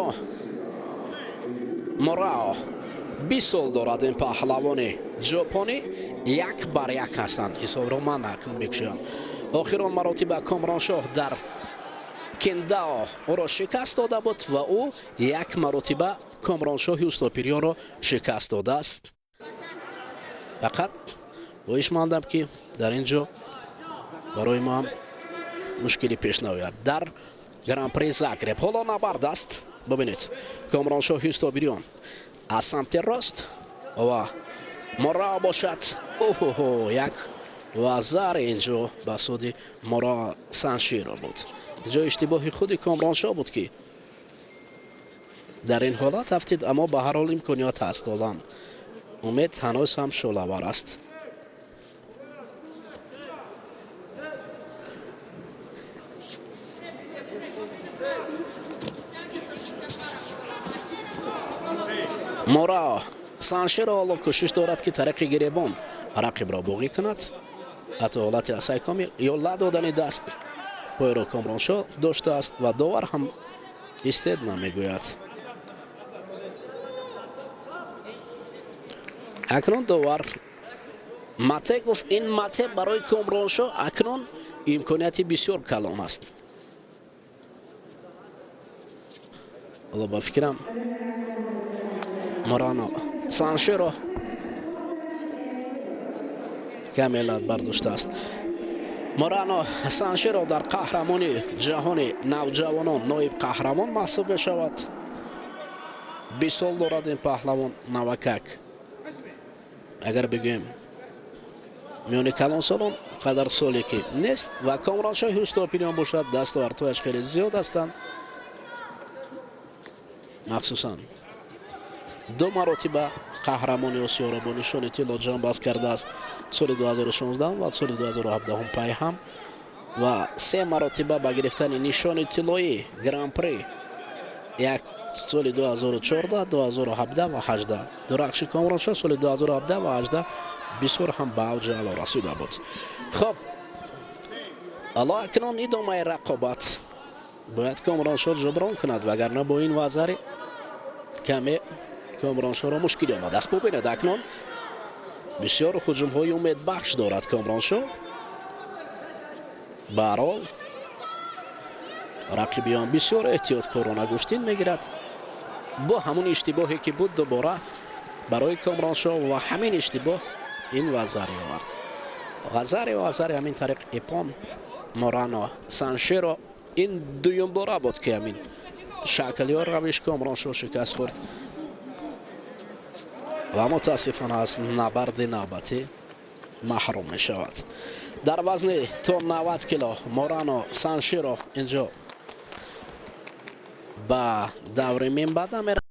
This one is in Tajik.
Инҷо Морао 20 сол дорад, ин паҳлавони ҷопонӣ. 1-1 ҳастанд. Ҳисобро ман акнун мекушоям. Охирон маротиба Комроншоҳ дар Кендао ӯро шикаст дода буд ва ӯ як маротиба Комроншоҳи Устопирёнро шикаст додааст. Фақат хоҳишмандам, ки дар ин ҷо барои мо ҳам мушкилӣ пеш наояд. Дар Гран-при Загреб ҳоло набард аст. Бубинед, Комроншоҳи Устопирён аз самти рост ва Морао бошад. Оҳоҳо, як вазар инҷо ба суди Морао Санширо буд. Инҷо иштибоҳи худи Комроншоҳ буд, ки дар ин ҳолат афтид, аммо ба ҳар ҳол имконият ҳаст. Олам умед ҳанӯз ҳам шӯълавар аст. Морао Санширо ҳоло кӯшиш дорад, ки тариқи гиребон рақибро боғӣ кунад. Ҳатто ҳолати асайкоми ё ла додани даст пойро Комроншоҳ доштааст ва довар ҳам истед намегӯяд. Акнун довар мате гуфт. Ин мате барои Комроншоҳ акнун имконияти бисёр калон аст. Ҳоло ба фикрам, Морано Саншеро каме лат бардоштааст. Морано Саншеро дар қаҳрамони ҷаҳони навҷавонон ноиб қаҳрамон маҳсуб мешавад. 20 сол дорад ин паҳлавон, навакак. Агар бигӯем, миёни калонсолон қадар соле ки нест. Ва Комроншоҳи Устопиниён бошад, дастовардҳояш хеле зиёд ҳастанд, махсусан ду маротиба қаҳрамони Осиёро бо нишони тилло ҷамъбаст кардааст, соли 2016 ва соли 2017 пайҳам, ва се маротиба ба гирифтани нишони тиллоӣ Гран-при, як соли 2014, 2017 ва 18. Дурахши Комроншоҳ соли 2017 ва 18 бисёр ҳам ба авҷи аъло расида буд. Хоб, ало акнун идомаи рақобат. Бояд Комроншоҳ ҷуброн кунад, вагарна бо ин вазари каме Комроншоҳро мушкилӣ омадааст. Бубинед, акнун бисёр ҳуҷумҳои умедбахш дорад Комроншоҳ. Баҳрҳол, рақибиён бисёр эҳтиёткорона гӯштин мегирад. Бо ҳамун иштибоҳе ки буд дубора барои Комроншоҳ, ва ҳамин иштибоҳ ин вазаре овард. Вазари ҳамин тариқ ипон. Морано Саншеро ин дуюм бора буд, ки ҳамин шакл ё равиш Комроншоҳ шикаст хӯрд ва мутаассифона аз набарди навбатӣ маҳрум мешавад. Дар вазни то 90 кило Морано Санширо инҷо ба даври минбаъда мера.